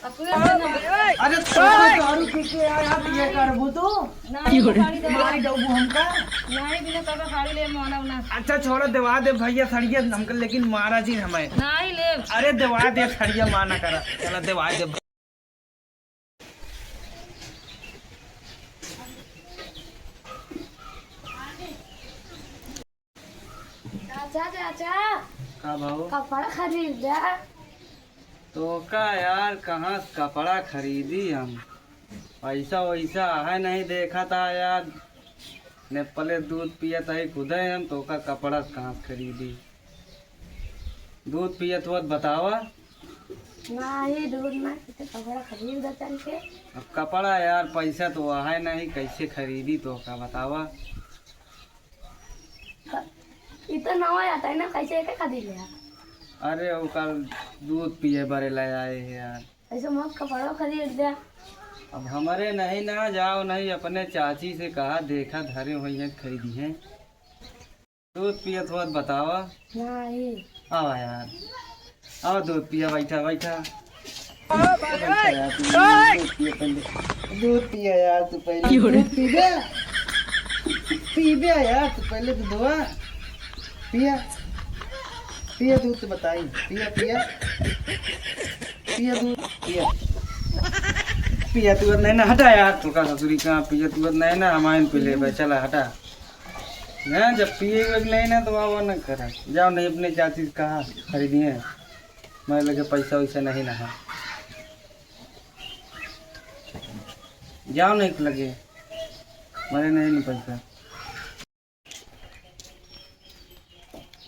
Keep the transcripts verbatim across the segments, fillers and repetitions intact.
अब पूरा दिन हम अरे, तोरा दारू पी के आया, अब ये करबू तू? नहीं, साड़ी दे। मारी डबू हमका। नहीं, बिना तोरा साड़ी ले मानव ना। अच्छा, छोड़ा, देवा दे भैया सड़िया हमका, लेकिन मारा जी हमें। नहीं ले। अरे, देवा दे सड़िया, माना करा। चला, देवा दे। चाचा, चाचा, का भाऊ? कपड़ा खरीद जा। तो का यार, कहाँ से कपड़ा खरीदी हम? पैसा वैसा है नहीं, देखा था यार, ने पहले दूध पियत है खुदे हम, तो का कपड़ा कहाँ से खरीदी? दूध पियत हुआ तो बतावा। नहीं, दूध ना पीते, कपड़ा खरीद दे चल के। अब कपड़ा यार, पैसा तो है नहीं, कैसे खरीदी तो का बतावा? इ तो नवा आता है ना, कैसे एक खरीद ले यार? अरे, वो कल दूध पिए बरे ले आए हैं यार। ऐसे मत कपड़ा खरीद दे। अब हमारे नहीं ना, जाओ नहीं, अपने चाची से कहा, देखा धरे हुई हैं, खरीदी हैं। दूध पियत हुआ तो बतावा। नहीं। आवा यार, आवा दूध पिया, बैठा, बैठा। बैठा यार, तू दूध पिया पहले। दूध पिया यार, तू पहले क्यों रे? दूध पीबे, पीबे यार, तू पहले दूधवा पिया, पिया दूध तो बताई, पिया, पिया, पिया दूध, पिया, पिया तू नहीं ना, हटा यार, तू का ससुरी कहाँ पिया तू नहीं ना, हमारे पे ले बे, चला हटा। ना, जब पिए हुए के नहीं ना, तो आवा ना करा। जाओ नहीं, अपने चाची से कहा खरीदिए, मैं लगे पैसा वैसा नहीं ना है। जाओ नहीं लगे, मेरे नहीं ना पैसा।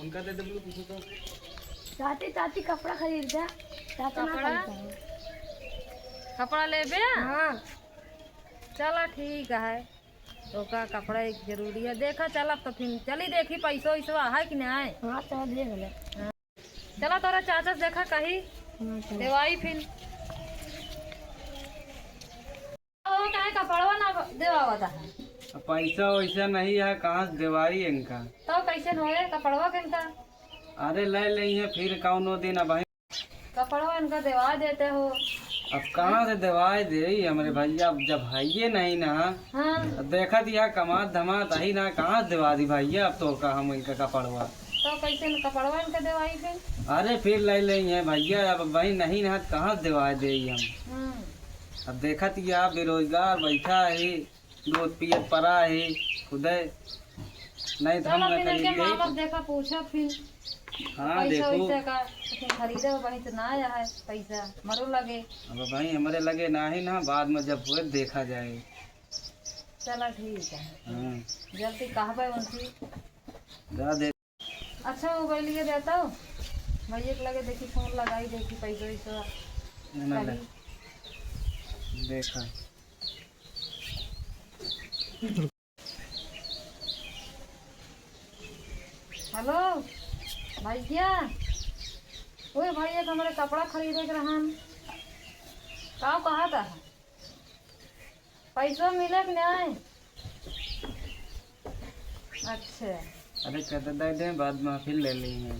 उनका दे दे, बोलो, पूछो तो। चाची, चाची, कपड़ा खरीद जा। चाचा ना कपड़ा? खरीदता है। कपड़ा लेबे? हाँ। चला, ठीक है। तो का कपड़ा एक जरूरी है। देखा, चल, अब तो फिर चली देखी, पैसो वैसो है कि नहीं? हाँ, चल, देख ले। हाँ। चला, तोरा चाचा से देखा कही। हाँ, चल। देवाई फिर। वो काहे कपड़वा ना देवावत है? अब पैसा वैसा नहीं है, कहाँ से देवाई इनका? तो कैसे होए कपड़वा के इनका? अरे, ले लेइहे फिर कौनो दिन, अब कपड़वा इनका देवा देते हो। अब कहाँ से देवाई देई हमरे भैया, अब जब हइये नहीं ना। हाँ। अब देखत या कमात धमात ही ना, कहाँ से देवा दी भैया, अब तो का हम इनका कपड़वा। तो कैसे न कपड़वा इनका देवाई फिर? अरे फिर ले लेइहे भैया, अब वही नहीं ना, कहाँ से देवाई देई हम। हम्म। अब देखत या बेरोजगार बैठा है, दूध पियत परा है खुदे। नहीं तो हम चलो ना फिर इनके खरीद माँ बाप लेते। देखा, पूछा फिर। हाँ, पैसा देखो। वैसा का, लेकिन खरीदे वही तो ना आया है पैसा, मरो लगे। अब भाई हमरे लगे ना ही ना, बाद में जब हुए देखा जाए। चला ठीक है। हाँ। जल्दी कहबे उनकी। जा दे। अच्छा, वो बैलिए देता हो। भैया के लगे देखी, फोन लगाई, देखी पैसा वैसा ना ले। कहीं। देखा। हेलो भैया, ओए भैया के हमरे कपड़ा खरीदे के रहन, का कहा था? पैसो मिले कि नहीं? अच्छा। अरे, कह दे, दे दे, बाद में फिर ले लेंगे।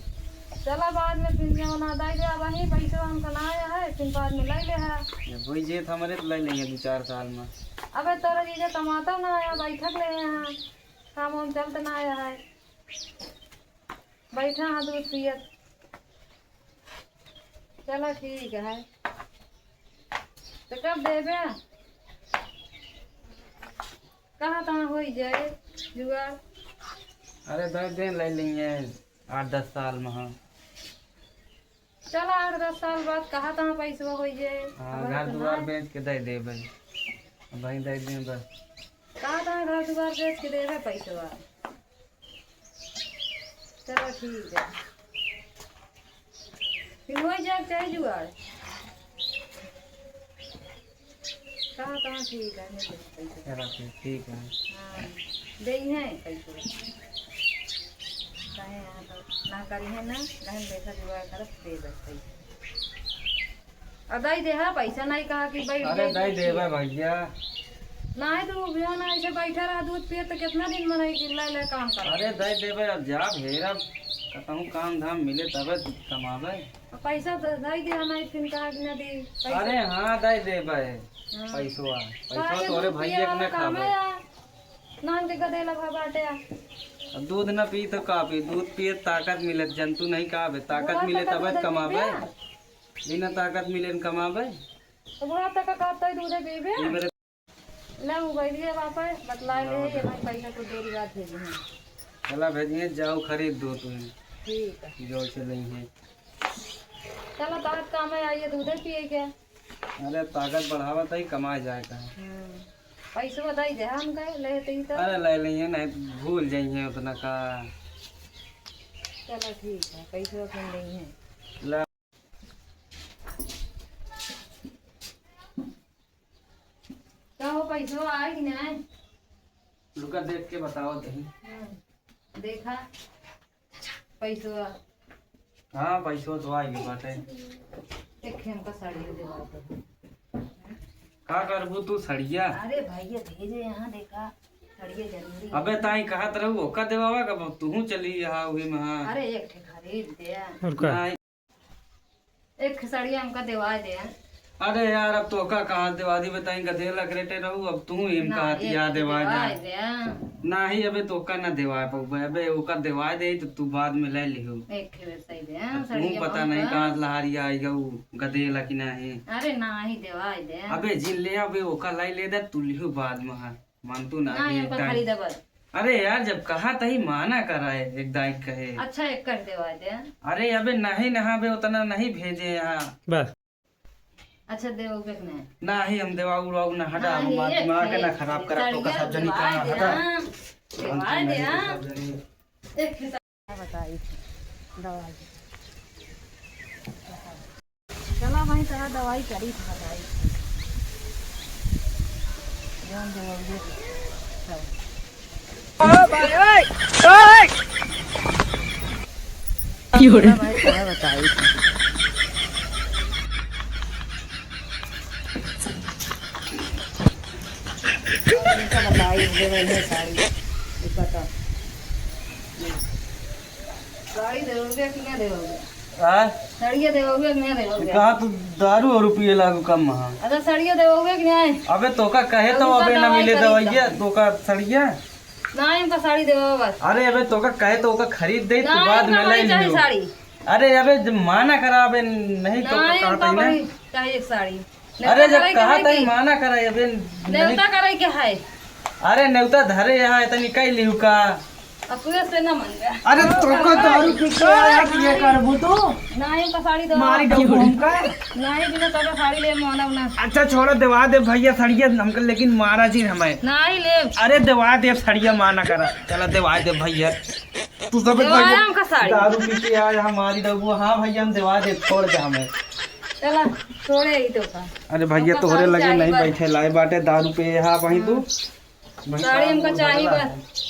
चला, बाद में फिर जब ना दे दे, अब वही पैसो हमको ना आया है, फिर बाद में ले ले है। जब वही जेठ हमरे तो ले लेंगे दो चार साल में। अबे, तोरा जीजा कमाता ना आया, बैठक ले यहाँ, काम वाम चलते ना आया है। बैठा हाँ दूध पियत। चला ठीक है। तो कब देबे? कहाँ तहाँ होई जाए जुगाड़। अरे दस दिन ले लेंगे, आठ दस साल में, हाँ। चला आठ दस साल बाद कहाँ तहाँ पैसवा होई जाए। हाँ, अब घर तो दुआर ना। बेच के दे देबे। अब वहीं दे दें बस। कहाँ तहाँ घर दुआर बेच के देबे पैसवा। चलो ठीक है, फिर हो जाए चाहे जुगाड़। कहाँ, कहाँ ठीक है, नहीं दे पैसा। चलो फिर ठीक है। हाँ, दे ही है पैसा। कहे यहाँ तो ना करी है ना, कहे पैसा जुगाड़ करत दे बस पैसा। अदाई दे, हाँ, पैसा नहीं कहा कि भाई अरे दे दाई दे। देबे भैया। नाहीं तो वो भी ना ऐसे बैठा रहा, दूध पिए तो कितना दिन मनई के ले ले काम कर। अरे दे देबे, अब जा भेर, अब कतहूँ काम धाम मिले तबे कमाबे। पैसा तो दे दे, नाहीं फिर कहा कि ना दे पैसा। अरे हाँ, दे देबे। हाँ। पैसवा, का पैसवा ये तोरे दूध भैया पिए के वाला ना काम खाबे। है यार? नान के गदेला भा बाटे। अब दूध ना पी तो का पी, दूध पिए ताकत मिले, जंतु नहीं का बे, ताकत बुढ़ा मिले तक तबे दूध कमाबे। पीबे? बिना ताकत मिले न कमाबे। तो बुढ़ा तक का तो दूध पीबे? ई मेरे ले उ गई है वापस, बतला ले, हाँ। ये भाई पैसा तो देरी रात भेजे हैं। चला भेजिए, जाओ खरीद दो तुम। ठीक है। जो चले हैं। चला तो आज काम है, आइए दूध पिए क्या? अरे ताकत बढ़ावा तई कमाए जाए का। हम्म। पैसवा दई दे हमका, लेते ही तो। अरे ले लेइहे, नहीं तो भूल जाइए उतना का। चलो ठीक है, पैसवा फिर लेइहे। ला। का हो, पैसवा आए कि नहीं? रुका, देख के बताओ तही। हम्म, देखा। पैसवा। हाँ, पैसवा तो आ गई बाटे। एक हमका साड़ी देवा दे। का करबू तू सड़िया? अरे भैया भेजे यहाँ, देखा, सड़िया जरूरी है। अबे ताई कहत रहू ओका देवावा, कब तू चली यहाँ हुई महा। अरे एक ठे खरीद दे। और का? नहीं। एक ठे सड़िया हमका देवा दे। अरे यार, अब तोका कहाँ देवा दी बताई, गधेला करेटे रहू, अब तू ही ना, हमका हथिया एक देवा देवा जा। दे। नाही, अबे तोका ना देवा पउबे, अबे ओका देवा दे तो तू बाद में ले लिहो। एक ठे बेर सही दे, अब तू सड़िया पता नहीं हमका। कहाँ से लहारी आई गऊ, गधेला कि नाही। अरे नाही, देवा दे। अबे जिन ले, अबे ओका लाई ले दे, तू लिहो बाद में, हाँ। मानतू ना ना, कि हमका एकदम खरीदे बस। अरे यार, जब कहा तही माना कराए, एक दाई कहे। अच्छा, एक कर देवा दे। अरे अबे नहीं, नहा बे उतना नहीं भेजे यहाँ। बस। अच्छा, देवो के नहीं। नाही, हम देवा उड़ाऊ ना, हटा, नाही, हमार एक दिमाग के ना खराब करा, तो का सड़िया सब जनी देवा कहाँ दे, हटा। हाँ। देवा दे, हाँ। सब जनी। एक बताई थी दवाई। चला भाई, तोरा दवाई करी थी, बताई थी। जौन दवाई दे, सब। ओ भाई, ओए, ओए। की हो रे? चला भाई, तोरा बताई थी। इनका बताई, दे रही है साड़ी। ये पता। साड़ी देवोगे कि ना देवोगे? हाँ? साड़िया देवोगे कि ना देवोगे? कहाँ तू दारू और पिए लागू कम महा? अच्छा, साड़िया देवोगे कि नहीं? अबे तोका कहे तो अबे ना मिले दवाइया, तोका सड़िया? नहीं, हमका साड़ी देवो बस। अरे अबे तोका कहे तो ओका खरीद दे, तू बाद में ले लियो। साड़ी। अरे अबे जब माना करा, अबे नहीं तो नहीं, कहा हमका था ना। बड़ी चाहिए साड़ी। अरे जब कहा था माना करा, अबे नहीं। नेवता करे के है। अरे नेवता धरे यहाँ इतनी कई लियो का? अब तू ऐसे ना मन गया। अरे तोका दारू पी के आया कि ये करबू तू? नहीं, हमका साड़ी दो। मारी दो हमका। नहीं, बिना तोका साड़ी ले माना ना। अच्छा छोड़ो, देवा दे भैया सड़िया हमका, लेकिन मारा जी हमें। नहीं ले। अरे देवा दे सड़िया, माना करा। चला देवा दे भैया। तू सब देवा दे हमका साड़ी। दारू पी के आया हमारी दबुआ। हाँ भैया, हम देवा दे, छोड़ दे हमें। चला, छोड़े ही तो का। अरे भैया, हमका तोहरे साड़ी लगे चाहिए नहीं बस। बैठे लाए बाटे दारू पे। हाँ भाई तू। हाँ। भाई साड़ी साहब हमका वो चाहिए बदला बस। है।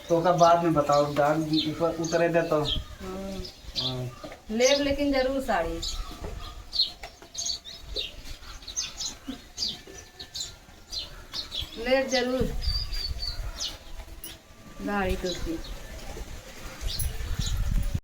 तो का बाद में बताओ, दारू ऊपर उतरे दे तो। हम्म। हाँ। लेब लेकिन जरूर साड़ी। लेब जरूर। गाड़ी तो थी।